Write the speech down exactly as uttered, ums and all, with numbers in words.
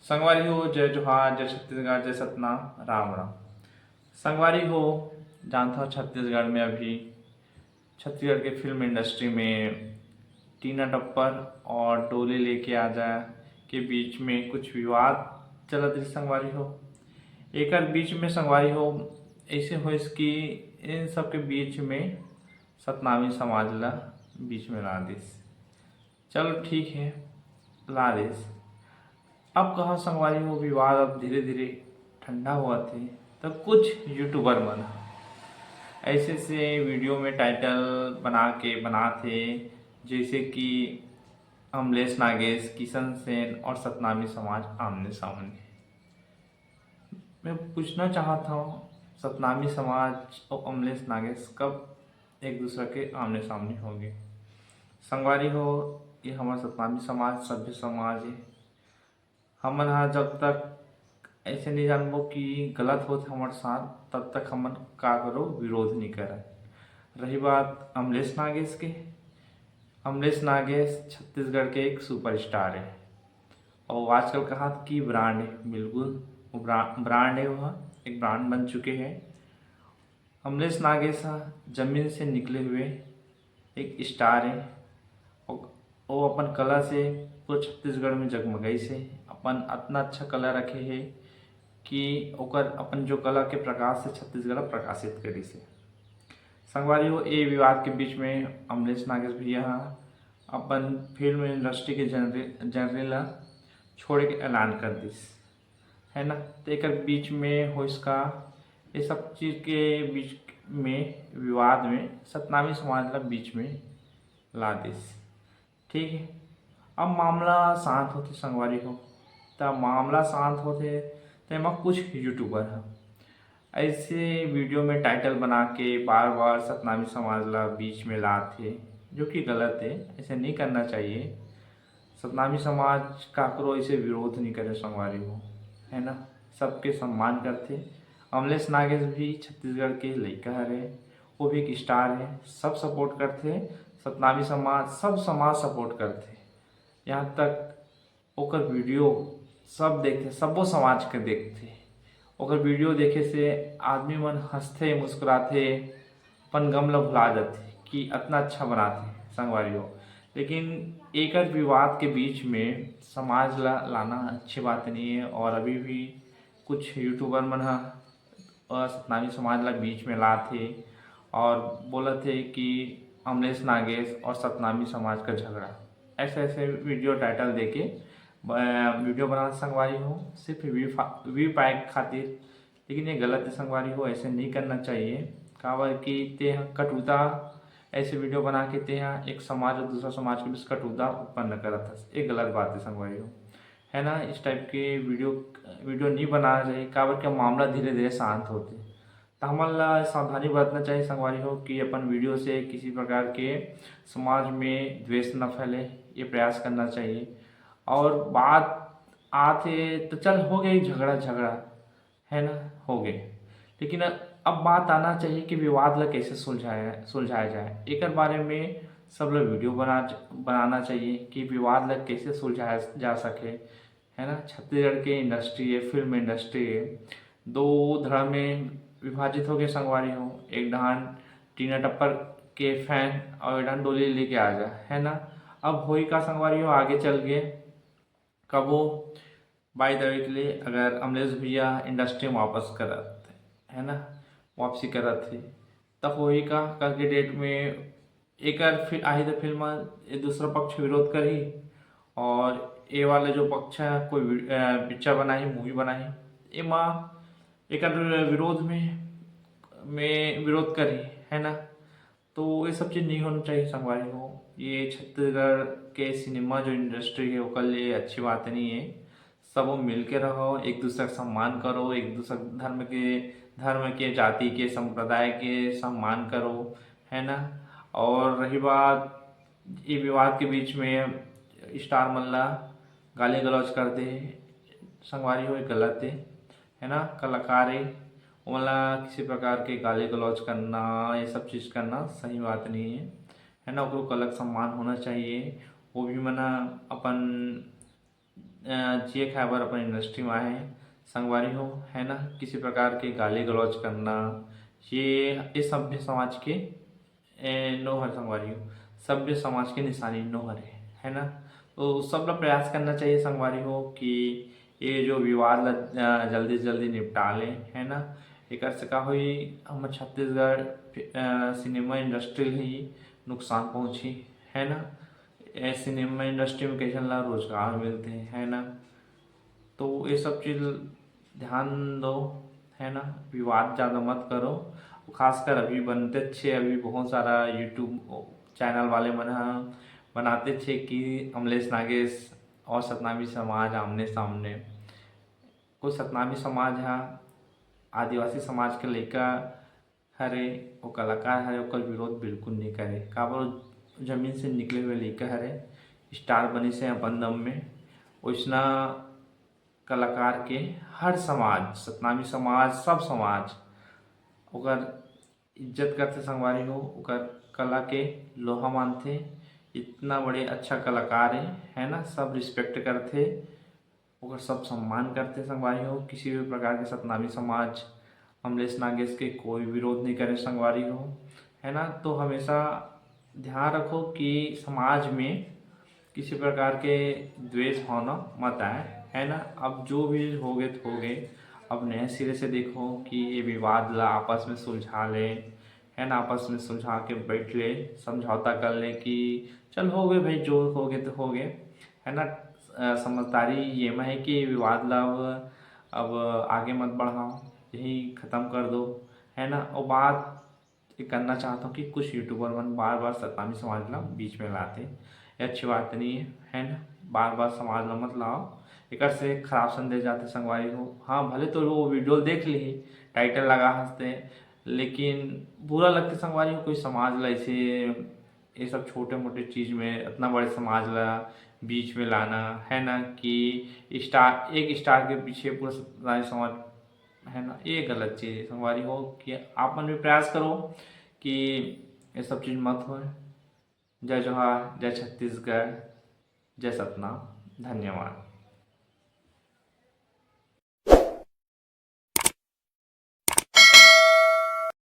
संगवारी हो, जय जोहार, जय छत्तीसगढ़, जय सतनाम, राम राम। संगवारी हो, जानथव छत्तीसगढ़ में अभी, छत्तीसगढ़ के फिल्म इंडस्ट्री में टीना टप्पर और डोले लेके आ जा के बीच में कुछ विवाद चलत रही संगवारी हो। एकर बीच में संगवारी हो, ऐसे होइस कि इन सब के बीच में सतनामी समाज ला बीच में ला दिस। चलो ठीक है, ला दिस। अब कहा संगवारी हो, विवाद अब धीरे धीरे ठंडा होवत हे, तो कुछ यूट्यूबर मन ह ऐसे से वीडियो में टाइटल बना के बनात हे, जैसे कि अमलेश नागेश, किशन सेन और सतनामी समाज आमने सामने। मैं पूछना चाहत हूँ, सतनामी समाज और अमलेश नागेश कब एक दूसरा के आमने सामने होगे? संगवारी हो, ये हमार सतनामी समाज सभ्य समाज है। हमन हा जब तक ऐसे नहीं जानबो कि गलत होत हमारे साथ, तब तक हमन का करो, विरोध नहीं करन। रही बात अमलेश नागेश के, अमलेश नागेश छत्तीसगढ़ के एक सुपरस्टार है और आजकल कहा कि ब्रांड है, बिल्कुल वो ब्रा-, ब्रांड है, वह एक ब्रांड बन चुके हैं। अमलेश नागेश हा जमीन से निकले हुए एक स्टार है। वो अपन कला से पूरा छत्तीसगढ़ में जगमगाइस है। अपन अतना अच्छा कला रखे है कि ओकर अपन जो कला के प्रकाश से छत्तीसगढ़ प्रकाशित करिस है। संगवारी हो, ये विवाद के बीच में अमलेश नागेश भैया हा अपन फिल्म इंडस्ट्री के जर्नी जर्नी ला छोड़े के ऐलान कर दिस, है ना। तो एक बीच में होइस का, ये सब चीज़ के बीच में विवाद में सतनामी समाज ला बीच में ला दिस। ठीक है, अब मामला शांत होते संगवारी हो, तब मामला शांत होते तो एमा कुछ यूट्यूबर ह ऐसे वीडियो में टाइटल बना के बार बार सतनामी समाज ला बीच में लात हे, जो कि गलत है, ऐसे नहीं करना चाहिए। सतनामी समाज काकरो ऐसे विरोध नहीं करे संगवारी हो, है ना, सबके सम्मान करते। अमलेश नागेश भी छत्तीसगढ़ के लइका हरे, वो भी एक स्टार है, सब सपोर्ट करते। सतनामी समाज, सब समाज सपोर्ट करते। यहाँ तक ओकर वीडियो सब देखते, सबो समाज के देखते। ओकर वीडियो देखे से आदमी मन हंसते, मुस्कुराते, अपन गम ला भुला जाते कि अतना अच्छा बनाते संगवारी हो। लेकिन एकर विवाद के बीच में समाज ला लाना अच्छी बात नहीं है। और अभी भी कुछ यूट्यूबर मन ह सतनामी समाज ला बीच में लात हे और बोलत हे कि अमलेश नागेश और सतनामी समाज का झगड़ा, ऐसे ऐसे वीडियो टाइटल देके वीडियो बना संगवारी हो, सिर्फ व्यू व्यू पाए खातिर। लेकिन ये गलत है संगवारी हो, ऐसे नहीं करना चाहिए। काबर कि ते ह कटुता, ऐसे वीडियो बना के ते ह एक समाज और दूसरा समाज के बीच कटुता उत्पन्न करत हस, ये गलत बात है संगवारी हो, है ना। इस टाइप के वीडियो वीडियो नहीं बनाना चाहिए, काबर कि मामला धीरे धीरे शांत होते। तो हमन ला सावधानी बरतना चाहिए संगवारी हो कि अपन वीडियो से किसी प्रकार के समाज में द्वेष न फैले, ये प्रयास करना चाहिए। और बात आते तो चल हो गई झगड़ा, झगड़ा है ना, हो गए, लेकिन अब बात आना चाहिए कि विवाद ला कैसे सुलझाया सुलझाया जाए। एकर बारे में सब लोग वीडियो बना बनाना चाहिए कि विवाद ला कैसे सुलझाया जा सके, है ना। छत्तीसगढ़ के इंडस्ट्री है, फिल्म इंडस्ट्री है, दो धड़ा में विभाजित हो गए संगवारी हो। एक डहान टीना टप्पर के फैन और एक डहान डोली लेके आ जा, है ना। अब होई का संगवारी हो, आगे चल के कबो बाय द वे के लिए अगर अमलेश भैया इंडस्ट्री में वापस करत है ना, वापसी करत है, तब होई का, कल के डेट में एकर फिर आही तो फिल्म ये दूसरा पक्ष विरोध करही और ये वाला जो पक्ष है कोई पिक्चर बनाही, मूवी बनाही, एमा एकर विरोध में में विरोध करही, है ना। तो ये सब चीज़ नहीं होना चाहिए संगवारी हो। ये छत्तीसगढ़ के सिनेमा जो इंडस्ट्री है ओकर लिए अच्छी बात नहीं है। सब मिल के रहो, एक दूसरे का सम्मान करो, एक दूसरे धर्म के धर्म के जाति के संप्रदाय के सम्मान करो, है ना। और रही बात ये विवाद के बीच में स्टार मन ला गाली गलौज कर दे संगवारी हो, ये गलत है, है ना। कलाकार है, ओमन ला किसी प्रकार के गाली गलौज करना, ये सब चीज़ करना सही बात नहीं है, है ना। ओकरो अलग सम्मान होना चाहिए। वो भी मना अपन जिए खाए बर अपन इंडस्ट्री में आए हैं संगवारी हो, है ना। किसी प्रकार के गाली गलौज करना, ये ये सभ्य समाज के ए, नो हर संगवारी हो, सभ्य समाज के निशानी नो हरे, है ना। तो सब ला प्रयास करना चाहिए संगवारी हो कि ये जो विवाद ला जल्दी से जल्दी निपटा ले, है ना। एकर से का होई, हमर छत्तीसगढ़ सिनेमा इंडस्ट्री ही नुकसान पहुँची, है ना। ए सिनेमा इंडस्ट्री में कइसन ला रोजगार मिलते, है ना। तो ये सब चीज ध्यान दो, है ना। विवाद ज़्यादा मत करो। खासकर अभी बनते छे, अभी बहुत सारा यूट्यूब चैनल वाले मन ह बनाते छे कि अमलेश नागेश और सतनामी समाज आमने सामने। कोई सतनामी समाज ह आदिवासी समाज के लइका हरे, वो कलाकार हरे, ओकर विरोध बिल्कुल नहीं करे। काबर वो जमीन से निकले हुए लइका हरे, स्टार बनिस हे अपन दम में। वैसना कलाकार के हर समाज, सतनामी समाज, सब समाज ओकर इज्जत करथे संगवारी हो, ओकर कला के लोहा मानथे। इतना बड़े अच्छा कलाकार है, है ना, सब रिस्पेक्ट करथे, ओकर सब सम्मान करथे संगवारी हो। किसी भी प्रकार के सतनामी समाज, अमलेश नागेश के कोई विरोध नहीं करे संगवारी हो, है ना। तो हमेशा ध्यान रखो कि समाज में किसी प्रकार के द्वेष भावना मत आए, है ना। अब जो भी हो गए तो हो गए, अब नए सिरे से देखो कि ये विवाद ला आपस में सुलझा ले, है ना, आपस में सुलझा के बैठ ले, समझौता कर ले कि चल हो गए भाई, जो हो गए तो हो गए, है ना। अ, समझदारी ये में है कि विवाद ला अब, अब आगे मत बढ़ाओ, यही ख़त्म कर दो, है ना। और बात ये करना चाहता हूँ कि कुछ यूट्यूबर मन बार बार सतनामी समाज ला बीच में लाते, ये अच्छी बात नहीं है, है ना। बार बार समाज ला मत लाओ, एकर से खराब संदेश जाते संगवारी हो। हाँ, भले तो वो वीडियो देख ली, टाइटल लगा हंसते, लेकिन बुरा लगते संगवारी हो, कोई समाज ला ऐसे ये सब छोटे मोटे चीज़ में इतना बड़े समाज ला बीच में लाना, है ना, कि स्टार, एक स्टार के पीछे पूरा समाज, है ना, ये गलत चीज़ है संगवारी हो। कि आप मन भी प्रयास करो कि ये सब चीज़ मत होए। जय जोहार, जय छत्तीसगढ़, जय सतना, धन्यवाद।